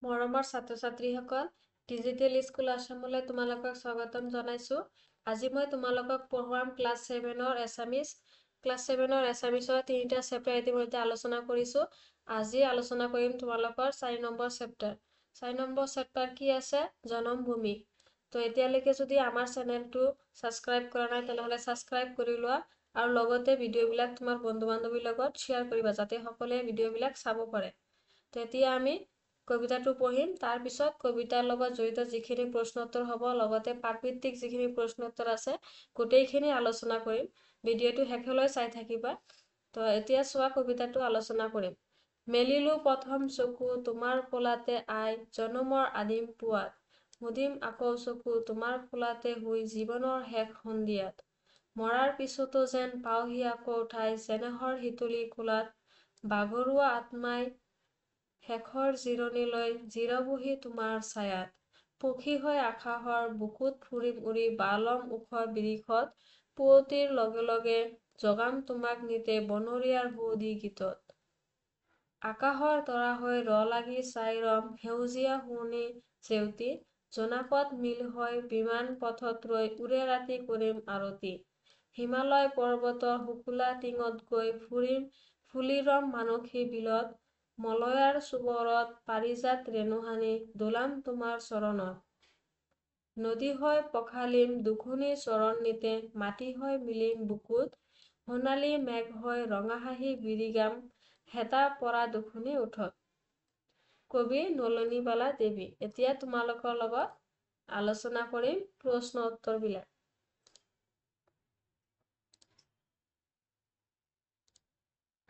মৰমৰ ছাত্ৰ-ছাত্ৰীসকল, digital school আছামলৈ তোমালোকক স্বাগতম জনাইছোঁ। আজি মই তোমালোকক পঢ়ুৱাম ক্লাছ ছেভেনৰ এছামিছ। ক্লাছ ছেভেনৰ এছামিছৰ তিনিটা চেপ্টাৰ ইতিমধ্যে আলোচনা কৰিছোঁ। আজি আলোচনা কৰিম তোমালোকৰ 4 নম্বৰ চেপ্টাৰ। 4 নম্বৰ চেপ্টাৰ কি আছে? জনমভূমি। তো এতিয়ালৈকে যদি আমাৰ চেনেলটো ছাবস্ক্ৰাইব কৰা নাই, তেনেহ'লে ছাবস্ক্ৰাইব কৰি লোৱা আৰু লগতে ভিডিঅ'বিলাক তোমাৰ বন্ধু বান্ধৱীৰ লগত শ্বেয়াৰ কৰিবা, যাতে সকলোৱে ভিডিঅ'বিলাক চাব পাৰে। তেতিয়া আমি কবিতাটো পঢ়িম, তাৰপিছত কবিতাৰ লগত জড়িত যিখিনি প্ৰশ্নোত্তৰ হ'ব, লগতে পাঠভিত্তিক যিখিনি প্ৰশ্নোত্তৰ আছে গোটেইখিনি আলোচনা কৰিম। ভিডিঅ'টো শেষলৈ চাই থাকিবা। তো এতিয়া চোৱা, কবিতাটো আলোচনা কৰিম। মেলিলো প্ৰথম চকু তোমাৰ কোলাতে আই, জনমৰ আদিম পুৱাত। মুদিম আকৌ চকু তোমাৰ কোলাতে শুই জীৱনৰ শেষ সন্ধিয়াত। মৰাৰ পিছতো যেন পাওহি আকৌ ঠাই চেনেহৰ শীতলী কোলাত। ভাগৰুৱা আত্মাই শেষৰ জিৰণি লৈ জিৰাবহি তোমাৰ ছায়াত। পক্ষী হৈ আকাশৰ বুকুত ফুৰিম উৰি, বালম ওখ বিৰিখত। পুৱতিৰ লগে লগে জগাম তোমাক নিতে বনৰীয়াৰ সুৱদি গীতত। আকাশৰ তৰা হৈ ৰ লাগি চাই ৰম সেউজীয়া শুৱনি জেউতি। জোনাকত মিল হৈ বিমান পথত ৰৈ ওৰে ৰাতি কৰিম আৰতি। হিমালয় পৰ্বতৰ শুকুলা টিঙত গৈ ফুৰিম ফুলি ৰম মানসী বিলত। মলয়াৰ চুবৰত পাৰিজাত ৰেণুহানি দোলাম তোমাৰ চৰণত। নদী হৈ পখালিম দুখনি চৰণ নিতে, মাটি হৈ মিলিম বুকুত। সোণালী মেঘ হৈ ৰঙা হাঁহি বিৰিগাম হেতা পৰা দুখনি ওঠত। কবি নলিনীবালা দেৱী। এতিয়া তোমালোকৰ লগত আলোচনা কৰিম প্ৰশ্ন উত্তৰবিলাক।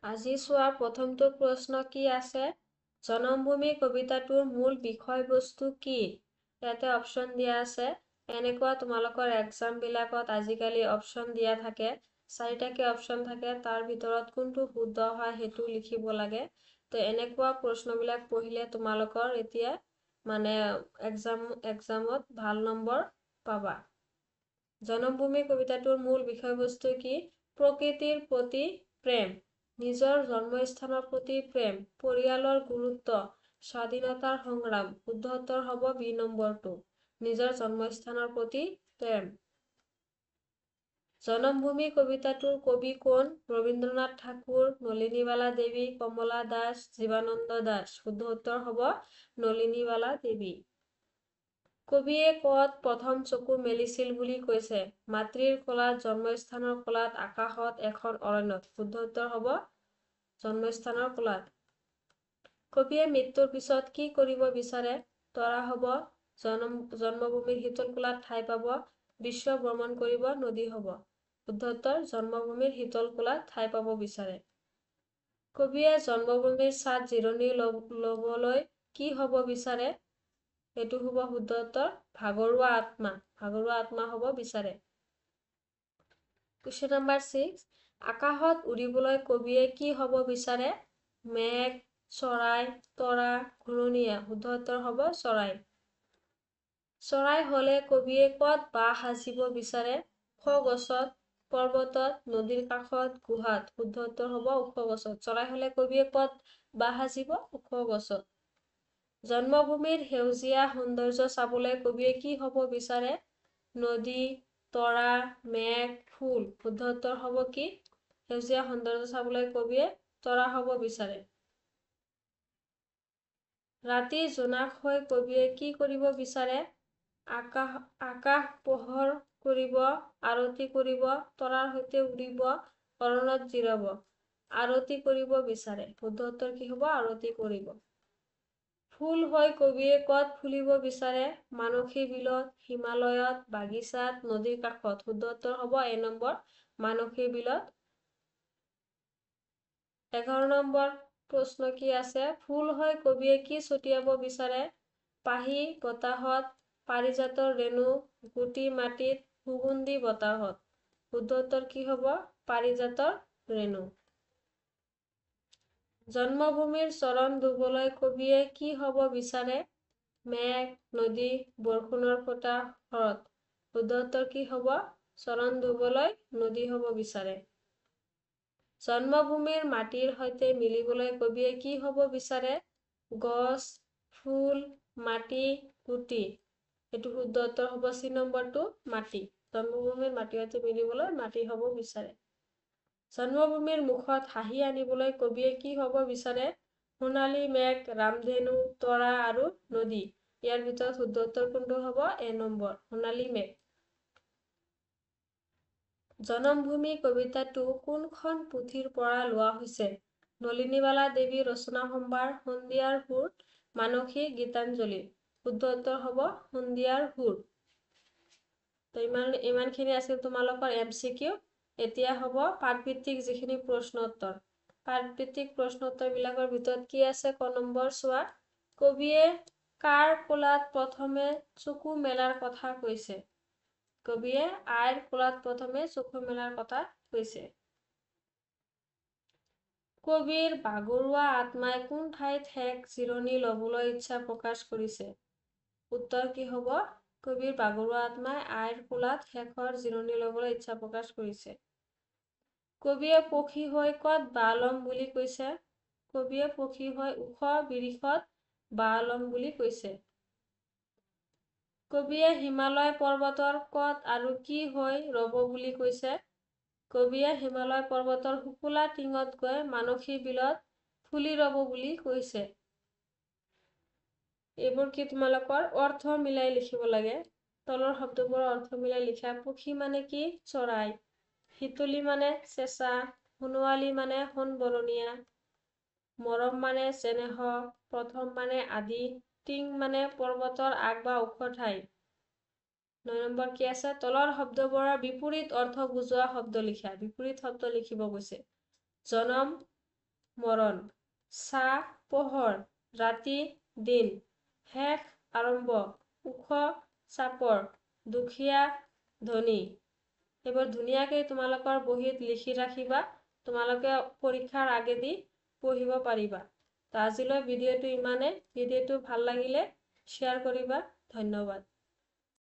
আজি চোৱা, প্ৰথমটো প্ৰশ্ন কি আছে? জনমভূমি কবিতাটোৰ মূল বিষয়বস্তু কি? ইয়াতে অপশ্যন দিয়া আছে। এনেকুৱা তোমালোকৰ এক্সামবিলাকত আজিকালি অপশ্যন দিয়া থাকে, চাৰিটাকে অপশ্যন থাকে, তাৰ ভিতৰত কোনটো শুদ্ধ হয় সেইটো লিখিব লাগে। তো এনেকুৱা প্ৰশ্নবিলাক পঢ়িলে তোমালোকৰ এতিয়া মানে এক্সামত ভাল নম্বৰ পাবা। জনমভূমি কবিতাটোৰ মূল বিষয়বস্তু কি? প্ৰকৃতিৰ প্ৰতি প্ৰেম, নিজৰ জন্মস্থানৰ প্ৰতি প্ৰেম, পৰিয়ালৰ গুৰুত্ব, স্বাধীনতাৰ সংগ্ৰাম। শুদ্ধ উত্তৰ হ'ব বি নম্বৰটো, নিজৰ জন্মস্থানৰ প্ৰতি প্ৰেম। জনমভূমি কবিতাটোৰ কবি কোন? ৰবীন্দ্ৰনাথ ঠাকুৰ, নলিনীবালা দেৱী, কমলা দাস, জীৱানন্দ দাস। শুদ্ধ উত্তৰ হ'ব নলিনীবালা দেৱী। কবিয়ে ক'ত প্ৰথম চকু মেলিছিল বুলি কৈছে? মাতৃৰ কোলাত, জন্মস্থানৰ কোলাত, আকাশত, এখন অৰণ্যত। শুদ্ধ উত্তৰ হ'ব জন্মস্থানৰ কোলাত। কবিয়ে মৃত্যুৰ পিছত কি কৰিব বিচাৰে? তৰা হ'ব, জন্মভূমিৰ শীতল কোলাত ঠাই পাব, বিশ্ব ভ্ৰমণ কৰিব, নদী হ'ব। শুদ্ধ উত্তৰ জন্মভূমিৰ শীতল কোলাত ঠাই পাব বিচাৰে। কবিয়ে জন্মভূমিৰ ছাঁত জিৰণি ল'বলৈ কি হ'ব বিচাৰে? এইটো হ'ব শুদ্ধ উত্তৰ ভাগৰুৱা আত্মা, ভাগৰুৱা আত্মা হ'ব বিচাৰে। কুৱেশ্যন নম্বৰ 6, আকাশত উৰিবলৈ কবিয়ে কি হ'ব বিচাৰে? মেঘ, চৰাই, তৰা, ঘূৰণীয়া। শুদ্ধ উত্তৰ হ'ব চৰাই। চৰাই হ'লে কবিয়ে ক'ত বাহ সাজিব বিচাৰে? ওখ গছত, পৰ্বতত, নদীৰ কাষত, গুহাত। শুদ্ধ উত্তৰ হ'ব ওখ গছত। চৰাই হ'লে কবিয়ে ক'ত বাহ সাজিব? ওখ গছত। জন্মভূমিৰ সেউজীয়া সৌন্দৰ্য চাবলৈ কবিয়ে কি হ'ব বিচাৰে? নদী, তৰা, মেঘ, ফুল। শুদ্ধ উত্তৰ হ'ব কি? সেউজীয়া সৌন্দৰ্য চাবলৈ কবিয়ে তৰা হ'ব বিচাৰে। ৰাতি জোনাক হৈ কবিয়ে কি কৰিব বিচাৰে? আকাশ পোহৰ কৰিব, আৰতি কৰিব, তৰাৰ সৈতে উৰিব, অৰণ্যত জিৰাব। আৰতি কৰিব বিচাৰে। শুদ্ধ উত্তৰ কি হ'ব? আৰতি কৰিব। ফুল হৈ কবিয়ে ক'ত ফুলিব বিচাৰে? মানসী বিলত, হিমালয়ত, বাগিচাত, নদীৰ কাষত। শুদ্ধ উত্তৰ হ'ব এ নম্বৰ, মানসী বিলত। 11 নম্বৰ প্ৰশ্ন কি আছে? ফুল হৈ কবিয়ে কি ছটিয়াব বিচাৰে? পাহি বতাহত, পাৰিজাতৰ ৰেণু, গুটি মাটিত, সুগন্ধি বতাহত। শুদ্ধ উত্তৰ কি হ'ব? পাৰিজাতৰ ৰেণু। জন্মভূমিৰ চৰণ ধুবলৈ কবিয়ে কি হ'ব বিচাৰে? মেঘ, নদী, বৰষুণৰ ফোঁটা, শৰৎ। শুদ্ধ উত্তৰ কি হ'ব? চৰণ ধুবলৈ নদী হ'ব বিচাৰে। জন্মভূমিৰ মাটিৰ সৈতে মিলিবলৈ কবিয়ে কি হ'ব বিচাৰে? গছ, ফুল, মাটি, গুটি। এইটো শুদ্ধ উত্তৰ হ'ব চি নম্বৰটো, মাটি। জন্মভূমিৰ মাটি সৈতে মিলিবলৈ মাটি হ'ব বিচাৰে। জন্মভূমিৰ মুখত হাঁহি আনিবলৈ কবিয়ে কি হ'ব বিচাৰে? সোণালী মেঘ, ৰামধেনু, তৰা আৰু নদী। ইয়াৰ ভিতৰত শুদ্ধ উত্তৰ কোনটো হ'ব? এ নম্বৰ, সোণালী মেঘ। জনমভূমি কবিতাটো কোনখন পুথিৰ পৰা লোৱা হৈছে? নলিনীবালা দেৱী ৰচনা সম্ভাৰ, সন্ধিয়াৰ সুৰ, মানসী, গীতাঞ্জলি। শুদ্ধ উত্তৰ হ'ব সন্ধিয়াৰ সুৰ। তো ইমানখিনি আছিল তোমালোকৰ MCQ। এতিয়া হ'ব পাঠভিত্তিক যিখিনি প্ৰশ্ন উত্তৰ। পাঠভিত্তিক প্ৰশ্ন উত্তৰবিলাকৰ ভিতৰত কি আছে? ক নম্বৰ চোৱা, কবিয়ে কাৰ কোলাত প্ৰথমে চকু মেলাৰ কথা কৈছে? কবিয়ে আইৰ কোলাত প্ৰথমে চকু মেলাৰ কথা কৈছে। কবিৰ ভাগৰুৱা আত্মাই কোন ঠাইত শেষ জিৰণি ল'বলৈ ইচ্ছা প্ৰকাশ কৰিছে? উত্তৰ কি হ'ব? কবিৰ ভাগৰুৱা আত্মাই আইৰ কোলাত শেষৰ জিৰণি ল'বলৈ ইচ্ছা প্ৰকাশ কৰিছে। কবিয়ে পক্ষী হৈ ক'ত বাহ ল'ম বুলি কৈছে? কবিয়ে পক্ষী হৈ ওখ বিৰিখত বাহ ল'ম বুলি কৈছে। কবিয়ে হিমালয় পৰ্বতৰ ক'ত আৰু কি হৈ ৰ'ব বুলি কৈছে? কবিয়ে হিমালয় পৰ্বতৰ শুকুলা টিঙত গৈ মানসী বিলত ফুলি ৰ'ব বুলি কৈছে। এইবোৰ কি তোমালোকৰ অৰ্থ মিলাই লিখিব লাগে। তলৰ শব্দবোৰৰ অৰ্থ মিলাই লিখা। পক্ষী মানে কি? চৰাই। শীতলী মানে চেঁচা, সোণোৱালী মানে সোণবৰণীয়া, মৰম মানে চেনেহ, প্ৰথম মানে আদি, টিং মানে পৰ্বতৰ আগ বা ওখ ঠাই। 9 নম্বৰ কি আছে? তলৰ শব্দবোৰৰ বিপৰীত অৰ্থ বুজোৱা শব্দ লিখা। বিপৰীত শব্দ লিখিব কৈছে। জনম, মৰণ, ছাঁ, পোহৰ, ৰাতি, দিন, শেষ, আৰম্ভ, ওখ, চাপৰ, দুখীয়া, ধনী। এইবোৰ ধুনীয়াকৈ তোমালোকৰ বহীত লিখি ৰাখিবা, তোমালোকে পৰীক্ষাৰ আগেদি পঢ়িব পাৰিবা। তো আজিলৈ ভিডিঅ'টো ইমানে। ভিডিঅ'টো ভাল লাগিলে শ্বেয়াৰ কৰিবা। ধন্যবাদ।